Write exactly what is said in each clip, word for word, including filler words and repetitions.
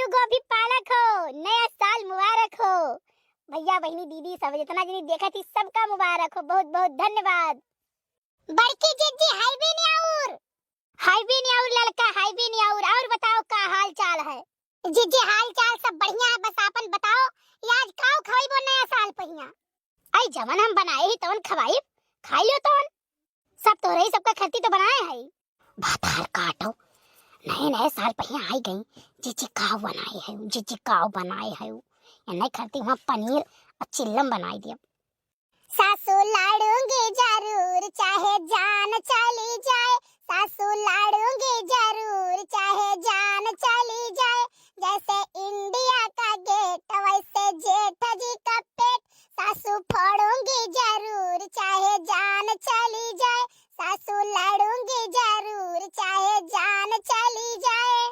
गोभी पालक हो, नया साल मुबारक हो। भैया, बहिनी, दीदी, सब जितना जनी देखत ही, सबका मुबारक हो। बहुत बहुत धन्यवाद। बड़की जिज्जी, हाय भी नहीं और। हाय भी नहीं और ललका, हाय भी नहीं और। और बताओ, का हाल चाल है? जिज्जी, हाल चाल सब बढ़िया है, बस आपन बताओ, ये आज काव खवाइबो नया साल पहिया? आई, जवन हम बनाए ही तवन खवाइब, खाई लो तवन। सब तोहरे ही सबका खरती तो बनाए है। भातार काटो, नए नए साल पहिया आई गई, जिज्जी काव बनाए है, जिज्जी काव बनाए है। ये नहीं खरती वहाँ पनीर और चिल्लम बनाई दिया। सासू लड़ूंगी जरूर, चाहे जान चली जाए। सासू लड़ूंगी जरूर, चाहे जान चली जाए। जैसे इंडिया का गेट, वैसे जेठ जी का पेट। सासू फोड़ूंगी जरूर, चाहे जान चली जाए। सासू लड़ूंगी जरूर, चाहे जान चली जाए।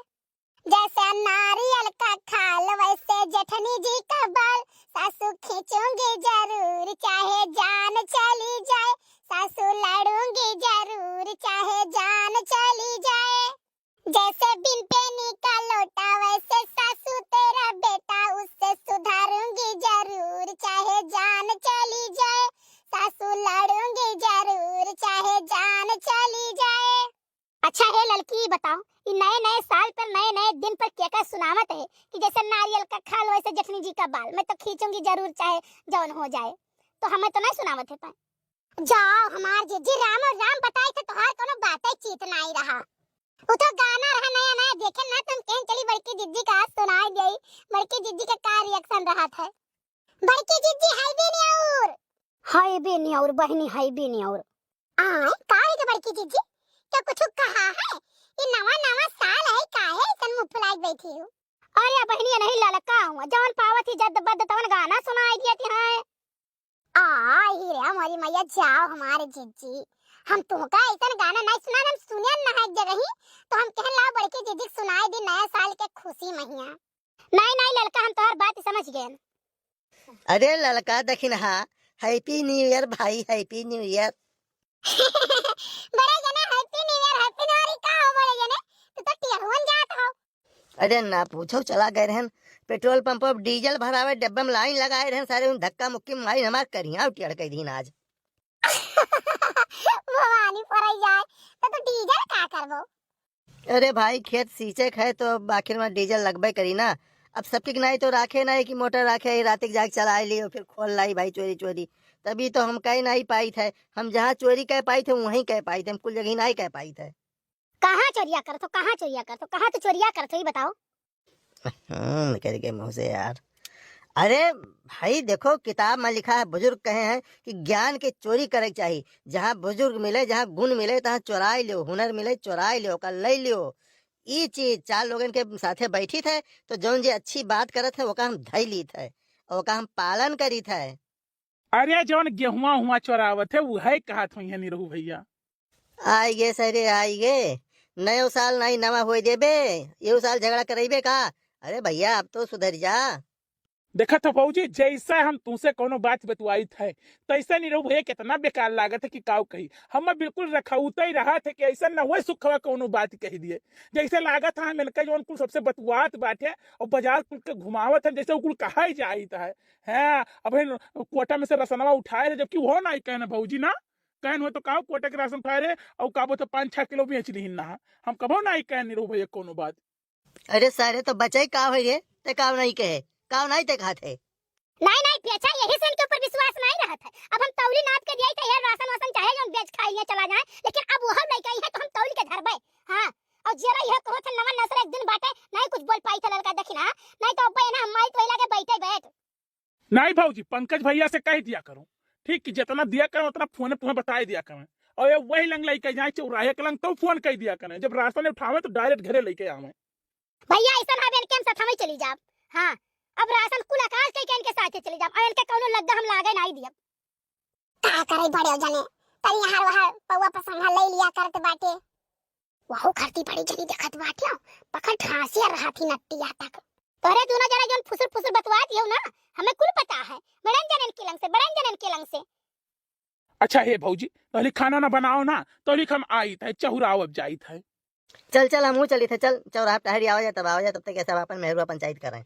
जैसे नारियल का खाल, वैसे जेठनी जी का बाल। सासू खींचूंगी जरूर, चाहे जान चली जाए। सासू लड़ूंगी जरूर, चाहे जान चली जाए। जैसे बिन पेनी का लोटा, वैसे सासू तेरा बेटा। उससे सुधारूंगी जरूर, चाहे जान चली जाए। सासू लड़ूंगी जरूर, चाहे जान चली जाए। अच्छा हे ललकी, बताओ, ई नए नए साल पर, नए नए दिन पर केका सुनावत है कि जैसे नारियल का खाल वैसे जेठनी जी का बाल, मैं तो खींचूंगी जरूर चाहे जौन हो जाए। तो हमें तो नहीं सुनावत है पाए। जाओ हमार जिज्जी, राम और राम बताई तो तोहार कोनो बातें चीत नहीं रहा। वो तो गाना रहा नया नया, देखे ना तुम कहन चली बड़की जिज्जी का आज सुनाई गई, बड़की जिज्जी का का रिएक्शन रहा था। बड़की जिज्जी, हाय भी नहीं और। हाय भी नहीं और बहनी, हाय भी नहीं और। आय, का है के बड़की जिज्जी? क्या कुछ कहा है? ये नवा नवा साल है, काहे ऐसन मुंह फुलाई बैठी हो? अरे बहनी, नहीं ललका हुआ, जवन पावत ही जद बद तवन गाना सुनाई दिया थी। हाँ। आ, ही रे हमारी मैया, जाओ हमारे जिज्जी, हम तुमका ऐसन गाना नहीं सुना, हम सुने ना है एक जगह ही, तो हम कहन लाओ बड़की जिज्जी के सुनाई दी नया साल के खुशी महिया। नहीं, नहीं ललका, हम तोहर बात समझ गए। अरे ललका, दखिन हा, Happy New Year भाई, Happy New Year। बड़े जने Happy New Year, Happy New Year का हो बड़े जने? तू तो टेढ़वन जात हो। अरे ना पूछो, चला गए रहन पेट्रोल पंप पर डीजल भरावे, डब्बे में लाइन लगाए रहन, सारे उन धक्का मुक्की में लाइन हमार करिया टेढ़ कई दिन आज। भवानी पड़ै जाए, तो तू डीजल का करबो? अरे भाई, खेत सींचे के है तो अब आखिर में डीजल लगबे करी ना। अब सबके नाई तो राखे ना है कि मोटर राखे है, रात के जाके चलाए लियो, फिर खोल लाई भाई चोरी चोरी। तभी तो हम कह नहीं पाई थे, हम जहाँ चोरी कह पाई थे वहीं कह पाई थे, हम कुल जगह नहीं कह पाई थे। कहाँ चोरिया करत हो, कहाँ चोरिया करत हो, कहाँ तो चोरिया करत हो, ये बताओ। हम्म, निकल के मुंह से यार। अरे भाई देखो, किताब में लिखा है, बुजुर्ग कहे हैं कि ज्ञान के चोरी करे के चाही। जहाँ बुजुर्ग मिले, जहाँ गुण मिले, तहाँ चोराई लियो, हुनर मिले, चोराई लियो, ओका ले लियो। ई चीज चार लोगन के साथे बैठी थे, तो जौन जे अच्छी बात करत है, ओका हम धई लीत है, ओका हम पालन करीत है। अरे, जौन गेहुआ हुआ चोरावत है, उहै कहत होइहैं निरहू भैया। आई गे सरे, आई गे। नयो साल नाई नवा होए देबे, एहू साल झगड़ा करइबे का? अरे भैया, अब तो सुधर जा। देखत हो भौजी, जैसे हम तुमसे कोनो बात बतवाइत है, तैसे निरहू भैया कितना बेकार लागत है कि काऊ कही। हम बिल्कुल रखौते ही रहत है कि ऐसा न होए सुखवा कोनो बात कही दिए। जैसे लागत है हम इनका जौन कुल सबसे बतवात बाटे और बाजार कुल के घुमावत है, जैसे उ कुल कहा ही जाइत है। हैं, अब इन कोटा में से रसनवा उठाए रहे, जबकि वो नाई कहन भौजी ना, कहन हो तो काव कोटा के राशन उठाए रहे, और का बोलते पाँच छह किलो बेच लिहिन ना, हम कबो नाई कहन निरहू भैया कोनो बात। अरे सारे तो बचाई का होई रे, ते काव नाई कहे, काव नाई ते कहत है। नाई, नाई, पेचा यही से इनके ऊपर विश्वास नाई रहत है। अब हम तौली नाप के दिया था, यार राशन वासन चाहे जौन बेच खाई है चला जाए, लेकिन अब वो लइका ही है तो हम तौली के धरबे। हाँ, और जेरा यह कहो थे नवा नसर एक दिन बाटे, नाई कुछ बोल पाई था ललका दखिन, नाई तो अब्बा ये ना हम माई तो लगे बैठे बैठ। नाई भौजी, पंकज भैया से कह दिया करो, ठीक कि जितना दिया करो उतना फोन तुम्हें बताए दिया करें। और ये वही लंग लइके जाए चौराहे के लंग तो फोन कह दिया करें, जब राशन उठावे तो डायरेक्ट घरे लइके आवे। भैया ऐसा ना इनके हम सथावे चली जाब। हाँ, अब राशन कुल अकाज कह के इनके साथे चली जाब, और इनके कौनो लग्गा हम लागे नाई दियब। का करे बड़े जने, तनी हर वहर पौवा पसंगा ले लिया करत बाटे। वहू खरती बड़ी जनी देखत बाटियो, पखन ठासिया रहा थी नट्टिया तक। तोहरे दोनों जना जौन फुसुर फुसुर बतवात हियो ना, हमें कुल पता है। बड़न जनन के लंग से, बड़न जनन के लंग से। अच्छा हे भौजी, तोहरी खाना ना बनाओ ना, तोहरी हम आइत है, चहुराव अब जाइत है। चल चल, हमहू चलित है, चल चौराहा टहरी आवा जा, तब आवा जा, तब तक ऐसा अपन मेहरुआ पंचायत करें।